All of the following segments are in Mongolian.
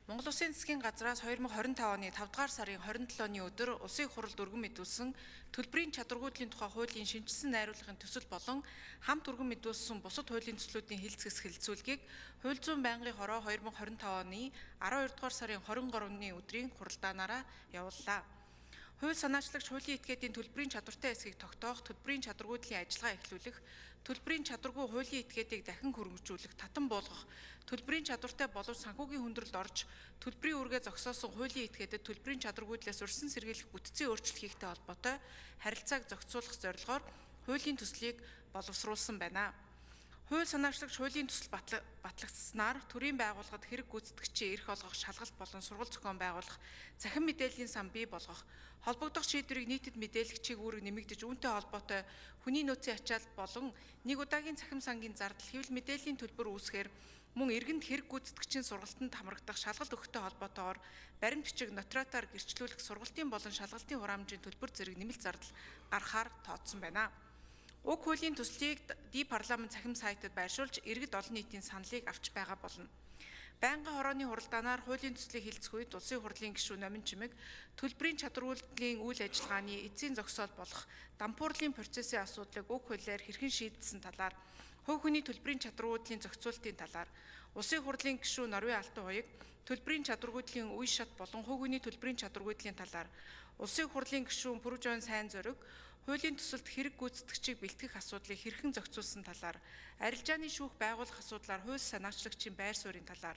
Монгол Улсын засгийн газраас 2025 оны 5 дугаар сарын 27-ны өдөр Улсын их хурлд өргөн мэдүүлсэн төлбөрийн чадваргүйдлийн тухай хуулийн шинэчилсэн найруулгын төсөл болон хамт өргөн мэдүүлсэн бусад хуулийн төслүүдийн хэлц хэсэг хэлэлцүүлгийг хууль зүйн байнгын хороо 2025 оны 12 дугаар сарын 23-ны өдрийн хуралдаанаараа явууллаа. Хууль санаачлагч хуулийн этгээдийн төлбөрийн чадвартай хэсгийг тогтоох, төлбөрийн чадваргүйдлийн ажиллагаа эхлүүлэх, төлбөрийн чадваргүй хуулийн этгээдийг дахин хөрөнгөжүүлэх, татан буулгах, төлбөрийн чадвартай боловч санхүүгийн хүндрэлд орж, төлбөрийн үүргээ зогсоосон хуулийн этгээдэд төлбөрийн чадваргүйдлээс урьдчилан сэргийлэх бүтцийн өөрчлөлт хийхтэй холбоотой харилцааг зохицуулах зорилгоор хуулийн төслийг боловсруулсан байна. Хууль санаачлагч хуулийн төсөл батлагдсанаар төрийн байгууллагад хэрэг гүйцэтгэгчийн эрх олгох, шалгалт болон сургалт зохион байгуулах, цахим мэдээллийн сан бий болгох, холбогдох шийдвэрийг нийтэд мэдээлэх чиг үүрэг нэмэгдэж үүнтэй холбоотой хүний нөөцийн ачаал болон нэг удаагийн цахим сангийн зардал, хэвлэл мэдээллийн төлбөр үүсгэхээр мөн иргэнд хэрэг гүйцэтгэгчийн сургалтанд хамрагдах, шалгалт өгөхтэй холбоотойгоор баримт бичиг нотариатаар гэрчлүүлэх, сургалтын болон шалгалтын хураамжийн төлбөр зэрэг нэмэлт зардал гаргахаар тооцсон байна. Уг хуулийн төслийг ди парламент цахим сайтад байршуулж иргэд олон нийтийн саналыг авч байгаа болно. Байнгын хорооны хуралдаанаар хуулийн төслийг хэлцэх үед Улсын хурлын гишүүн Номин Чимэг төлбөрийн чадваргүйдлийн үйл ажиллагааны эцсийн зогсоол болох дампуурлын процессын асуудлыг уг хуулиар хэрхэн шийдсэн талаар, хувь хүний төлбөрийн чадваргүйдлийн зохицуултын талаар, Улсын хурлын гишүүн Норвын Алтан хуяг төлбөрийн чадваргүйдлийн үе шат болон хувь хүний төлбөрийн чадваргүйдлийн талаар, Улсын хурлын гишүүн Пүрвжон Сайн Зориг хуулийн төсөлд хэрэг гүйцэтгэгчийг бэлтгэх асуудлыг хэрхэн зохицуулсан талаар, арилжааны шүүх байгуулах асуудлаар хууль санаачлагчийн байр суурийн талаар,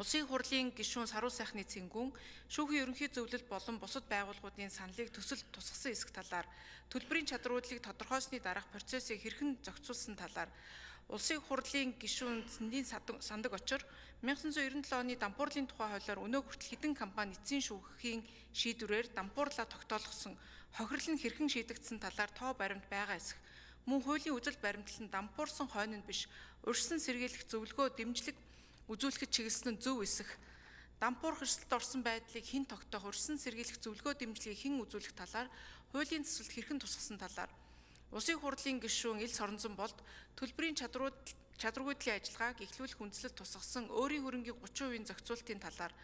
Улсын хурлын гишүүн Саруу сайхны Цэнгүүн шүүхийн ерөнхий зөвлөл болон бусад байгууллагуудын саналыг төсөлд тусгасан хэсэг талаар, төлбөрийн чадваргүйдлийг тодорхойлсны дараах процессыг хэрхэн зохицуулсан талаар, Улсын хурлын гишүүн Цэндийн Сандаг Очор 1997 оны дампуурлын тухай хуулиар өнөө хүртэл хэдэн компани эцсийн шүүхийн шийдвэрээр дампуурлаа тогтоолгосон, хохирол нь хэрхэн шийдэгдсэн талаар тоо баримт байгаа эсэх, мөн хуулийн үзэл баримтлал нь дампуурсан хойно нь биш, урьдчилан сэргийлэх зөвлөгөө дэмжлэг үзүүлэхэд чиглэсэн нь зөв эсэх, дампуурах эрсдэлд орсон байдлыг хэн тогтоох, урьдчилан сэргийлэх зөвлөгөө дэмжлэгийг хэн үзүүлэх талаар, хуулийн төсөлд хэрхэн тусгасан талаар, Улсын хурлын гишүүн Ил Соронзон болд төлбөрийн чадваргүйдлийн ажиллагааг эхлүүлэх үндслэл тусгасан өөрийн хөрөнгийн 30% зохицуултын талаар,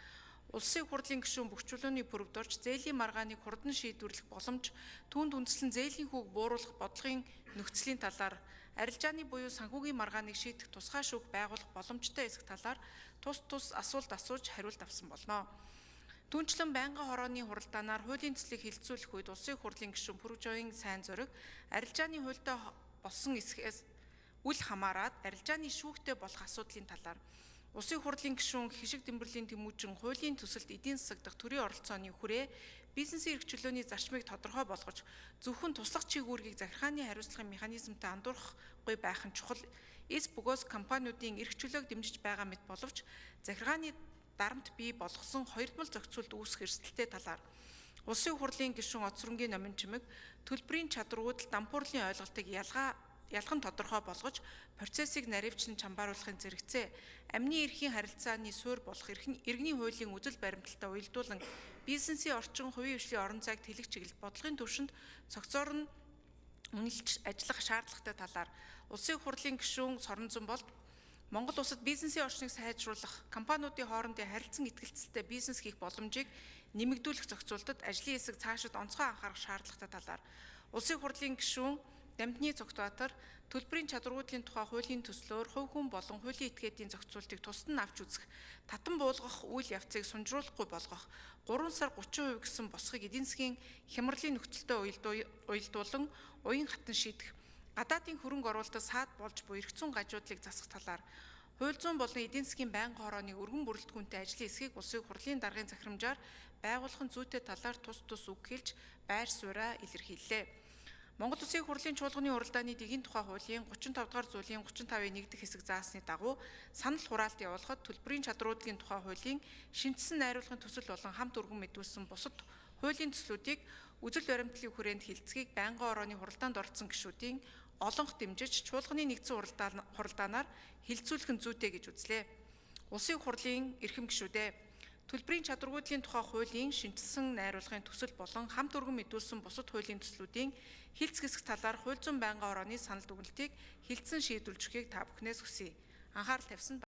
Улсын хурлын гишүүн Бөхчүүлөөний Пүрвдорж зээлийн маргааныг хурдан шийдвэрлэх боломж, түүнд үндэслэн зээлийн хүүг бууруулах бодлогын нөхцөлийн талаар, арилжааны буюу санхүүгийн маргааныг шийдэх тусгай шүүх байгуулах боломжтой хэсэг талаар тус тус асуулт асууж хариулт авсан болно. Түүнчлэн байнгын хорооны хуралдаанаар хуулийн төслийг хэлэлцүүлэх үед Улсын хурлын гишүүн Пүрвжоён Сайн Зориг арилжааны хуультай болсон эсхээс үл хамааран арилжааны шүүхтэй болох асуудлын талаар, Улсын хурлын гишүүн Хишиг Тэмбэрлийн Тэмүүжин хуулийн төсөлд эдийн засаг дахь төрийн оролцооны хүрээ бизнесийн эрх чөлөөний зарчмыг тодорхой болгож зөвхөн туслах чиг үүргийг захиргааны хариуцлагын механизмтай андуурахгүй байх нь чухал. Эс бөгөөс компаниудын эрх чөлөөг дэмжиж байгаа мэт боловч захиргааны дарамт бий болгосон хоёрдмол зохицуулт үүсэх эрсдэлтэй талаар, Улсын хурлын гишүүн Оцрөнгийн Номин Чимэг төлбөрийн чадваргүйдэл дампуурлын ойлголтыг ялган тодорхой болгож процессыг наривчлан чамбааруулахын зэрэгцээ амны эрхийн харилцааны суурь болох иргэний хуулийн үзэл баримтлалтай уялдуулан бизнесийн орчин, хувийн хвшлийн орон зайг тэлэх чиглэлд бодлогын түвшинд цогцоор нь үнэлж ажиллах шаардлагатай талаар, Улсын хурлын гишүүн Соронзон болд Монгол улсад бизнесийн орчныг сайжруулах, компаниудын хоорондын харилцан итгэлцэлтэй бизнес хийх боломжийг нэмэгдүүлэх зохицуултад ажлын хэсэг цаашид онцгой анхаарах шаардлагатай талаар, Улсын хурлын гишүүн Дамдны Цогтбаатар төлбөрийн чадваргүйдлийн тухай хуулийн төслөөр хувь хүн болон хуулийн этгээдийн зохицуултыг тусад нь авч үзэх, татан буулгах үйл явцыг сунжруулахгүй болгох, 3 сар 30% гэсэн босхийг эдийн засгийн хямралын нөхцөлтэй уялдуулан уян хатан шийдэх, гадаадын хөрөнгө оруулалтад саад болж буй эрх зүйн гажуудлыг засах талаар, хууль зүйн болон эдийн засгийн байнгын хорооны өргөн бүрэлдэхүүнтэй ажлын хэсгийг Улсын хурлын даргын захирамжаар байгуулах нь зүйтэй талаар тус тус үг хэлж байр сууриа илэрхийллээ. Монгол Улсын хурлын чуулганы уралдааны дэгийн тухай хуулийн 35 дугаар зүйлийн 35-ын 1 дэх хэсэг заасны дагуу санал хураалт явуулахад төлбөрийн чадваргүйдлийн тухай хуулийн шинэчилсэн найруулгын төсөл болон хамт өргөн мэдүүлсэн бусад хуулийн төслүүдийг үзэл баримтлалын хүрээнд хэлэлцгийг байнгын орооны хуралдаанд оролцсон гишүүдийн олонх дэмжиж чуулганы нэгдсэн хуралдаанаар хэлэлцүүлэх нь зүйтэй гэж үзлээ. Улсын хурлын эрхэм гишүүдээ, төлбөрийн чадваргүйдлийн тухай хуулийн шинэчилсэн найруулгын төсөл болон хамт өргөн мэдүүлсэн бусад хуулийн төслүүдийн хэлц хэсэг талаар хууль зүйн байнгын орооны санал дүгнэлтийг хэлэлцэн шийдвэрлэж өгөхийг та бүхнээс хүсье. Анхаарал тавьсанд